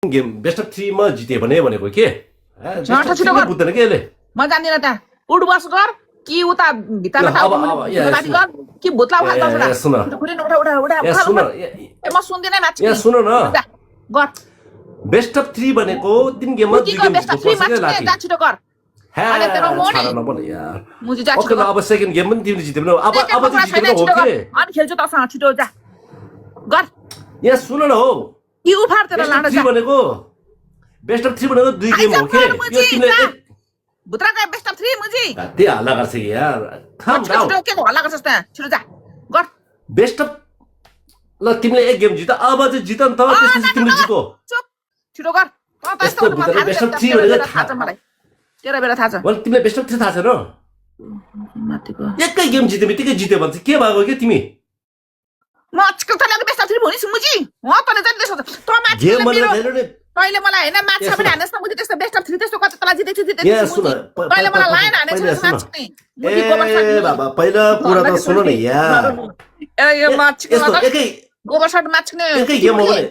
game best of 3 मा जिते भनेको के बुझ्दैन के यसले म जान्दिन त उड बस गर कि उता भित्तामा गर कि भुत्ला उठा सुन म सुन्दिन माछी यहाँ सुन न गर बेस्ट अफ 3 भनेको 3 गेममा 2 गेम बेस्ट अफ 3 माछी जा छिटो गर अरे तेरो मोनी नबोल यार मुजी जा छिटो अब सेकेन्ड गेम पनि तिमीले जित्यौ अब चाहिँ जित्यौ हो के अनि खेल्छु तसँग छिटो जा गर यहाँ सुन न हो कि उफार तेरो लाडा जा भनेको बेस्ट अफ 3 भनेको 2 गेम हो के यो तिमीले भुत्राको बेस्ट अफ 3 मुजी ते हल्ला गर्छ यार थाम डाउन छिटो के हल्ला गर्छस् त छिटो जा गर बेस्ट अफ ल तिमीले एक गेम जित अब चाहिँ जित नि त त्यसपछि तिमीले जितो चुप छिटो गर त त्यस्तो बेस्ट अफ 3 भनेको थाहा छ मलाई तेरो बेला थाहा छ भने तिमीले बेस्ट अफ 3 थाहा छैन माथिको एकै गेम जिते बित्तिकै जित्यो भन्छ के भएको के तिमी म आजकल तले बेस्ट अफ 3 भनिस् मुजी म तले जान्दै छ त माथि गेम भनेर छैन नि तैले मलाई हैन माछा पनि हानेस् न मुजी त्यस्तो बेस्ट अफ 3 त्यस्तो कता तला जितेछु मुजी तैले मलाई लाइन हानेछ माछा मुजी गोबर ए बाबा पहिला कुरा त सुन न यार ए यो माछा यस्तो एकै गोबर सट माछ्ने एकै गेम हो भने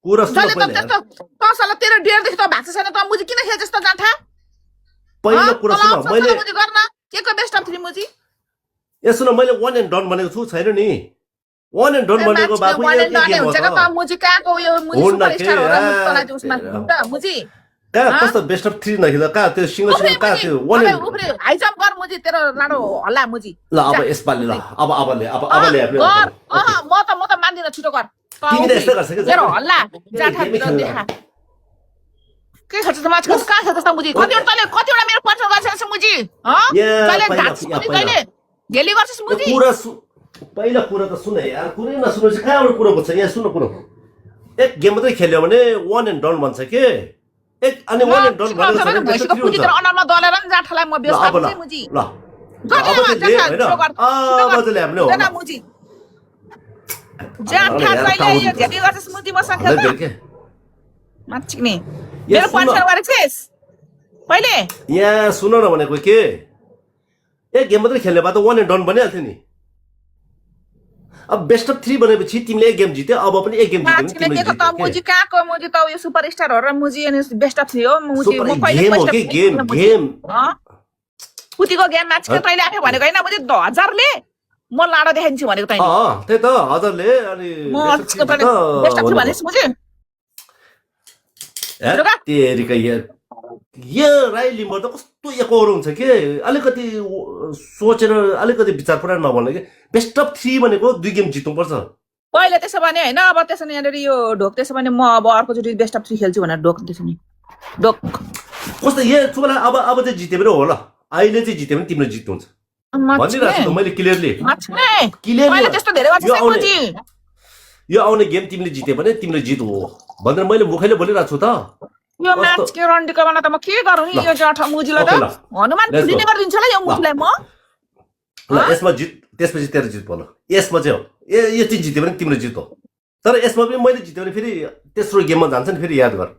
कुरा सुन पहिला त्यस्तो तसले तेरो डेयर देखि त भाग्छ छैन त मुजी किन खेल्छस् त जान्था पहिलो कुरा सुन मैले मुजी गर्न के को बेस्ट अफ 3 मुजी ए सुन मैले वन एन्ड डन भनेको छु छैन नि वन एन्ड डन भनेको बाबु यो के गेम हो त मुजी कहाँको यो मुजी सुपरस्टार हो र तलाई उसमा त मुजी कहाँ कस्तो बेस्ट अफ 3 नखेल कहाँ त्यो सिंगल सिंगल कहाँ त्यो वन एन्ड उफ्रे हाई जम्प गर मुजी तेरो लाडो हल्ला मुजी ल अब यसपालि ल अब ले गर म त मान्दिन छिटो गर तिमी त यस्तो गर्छ के तेरो हल्ला जाठा भित्र देखा के खर्च त माछ कहाँ छ त मुजी कतिवटा मेरो पर्छ गर्छस् मुजी ह तले घाँस तले गेली गर्छस् मुजी कुरा पहिला कुरा त सुन यार कुनै नसुनेपछि कहाँबाट कुरा बुझ्छ यहाँ सुन कुरा एक गेम मात्रै खेल्यो भने वन एन्ड डन भन्छ के एक अनि वन एन्ड डन भनेको मुजी तेरो अनरमा दलेर नि जाठालाई म बेस गर्छु मुजी ल अब चाहिँ हामीले हो न मुजी जाठा कहिले यो घेटी गर्छस् मुजी मसँग खेल्छ माछिने मेरो पर्छ गरेछस् पहिले यहाँ सुन न भनेको के एक गेम मात्रै खेल्ने भए त वन एन्ड डन बनिहाल्थ्यो नि अब बेस्ट अफ 3 भनेपछि तिमीले एक गेम जित्यो अब पनि एक गेम जित्यो तिमीले के त मुजी कहाँको मुजी त यो सुपरस्टार हो र मुजी अनि बेस्ट अफ 3 हो मुजी म पहिले गेम पुतिको गेम म्याच के तैले आफै भनेको हैन मुजी 1000 ले म लाडो देखाइन्छु भनेको तैले त्यही त 1000 ले अनि बेस्ट अफ 3 भनेस् मुजी तेरिका यो राई लिम्बर त कस्तो एकोर हुन्छ के अलिकति सोचेर अलिकति विचार पुरा नभन्ने के बेस्ट अफ 3 भनेको 2 गेम जित्नु पर्छ पहिले त्यसो भने हैन अब त्यसो नि यहाँनेर यो ढोक त्यसो भने म अब अर्को चोटी बेस्ट अफ 3 खेल्छु भनेर ढोक त्यसो नि ढोक कस्तो यो चुला अब चाहिँ जिते पनि हो ल अहिले चाहिँ जिते पनि तिम्रो जित्नु हुन्छ भनिरहेको छु मैले क्लियरली पहिले त्यस्तो धेरै गर्छ मुजी यो आउने गेम तिमीले जिते भने तिम्रो जित हो भनेर मैले मुखैले बोलिरहेको छु त यो म्याच के रन्डीको बेला त म के गरौँ नि यो जाठा मुजीलाई त हनुमान फुलिने गरिदिन्छ होला यो मुजीलाई म ल यसमा जित त्यसपछि तेरो जित बोल यसमा चाहिँ हो यो चाहिँ जित्यो भने तिम्रो जित हो तर यसमा पनि मैले जित्यो भने फेरि तेस्रो गेममा जान्छ नि फेरि याद गर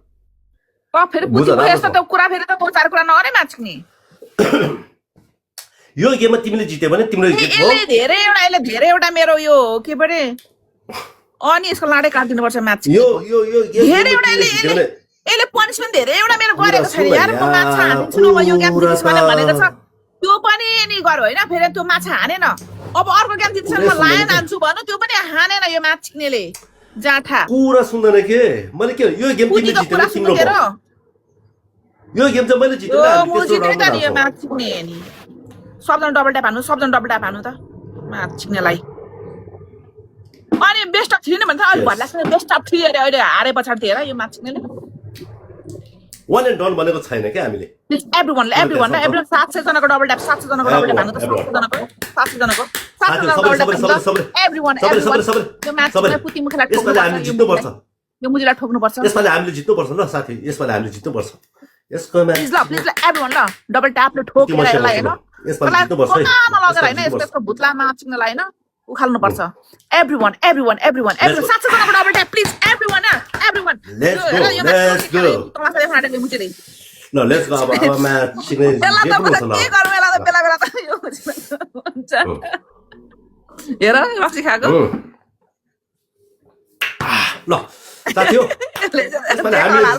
त फेरि बुझ्नु यस्तो त कुरा फेरि त 2-4 कुरा नगरे म्याच नि यो गेममा तिमीले जित्यो भने तिम्रो जित हो यसले धेरै एउटा मेरो यो के परे अनि यसको लाडे काट्दिनु पर्छ म्याच यो धेरै एउटा यसले पनिसमेन्ट धेरै एउटा मेरो गरेको छैन यार म माछा हान्छु न म यो गेम जित्छु भनेको छ त्यो पनि नि गर हैन फेरि त्यो माछा हानेन अब अर्को गेम जित्छ म लायन हान्छु भन्नु त्यो पनि हानेन यो म्याच छिक्नेले जाठा कुरा सुन्दैन के मैले के यो गेम तिमीले जित्यो भने तिम्रो हो यो गेम चाहिँ मैले जित्यो म जित्ने त यो म्याच छिक्ने नि सबजना डबल ट्याप हान्नु त म्याच छिक्नेलाई अनि बेस्ट अफ 3 नि भन्छ अलि भन्ला बेस्ट अफ 3 अरे अहिले हारे पछाडी हेर यो म्याच छिक्नेले वन एन्ड डन भनेको छैन के हामीले एभ्रीवन 700 जनाको डबल ट्याप 700 जनाको डबल ट्याप हान्नु त 700 जनाको एभ्रीवन यो म्याचमा पुति मुखलाई यसपालि हामीले जित्नु पर्छ यो मुजीलाई ठोक्नु पर्छ यसपालि हामीले जित्नु पर्छ ल साथी यसपालि हामीले जित्नु पर्छ यसको म्याच प्लिज एभ्रीवन ल डबल ट्यापले ठोकेर यसलाई हैन यसपालि जित्नु पर्छ है लगेर हैन यसको भुतला माच्नलाई हैन उखाल्नु पर्छ एभ्रीवन 700 जनाको double tap please everyone let's go तमासाले फाटेले मुचेले ल लेट्स गो अब म्याच सिक्ने जे पनि छ ल के गरौँ बेला त यो हुन्छ हेर रक्सी खाएको ल साथी हो यसले यसपालि हामीले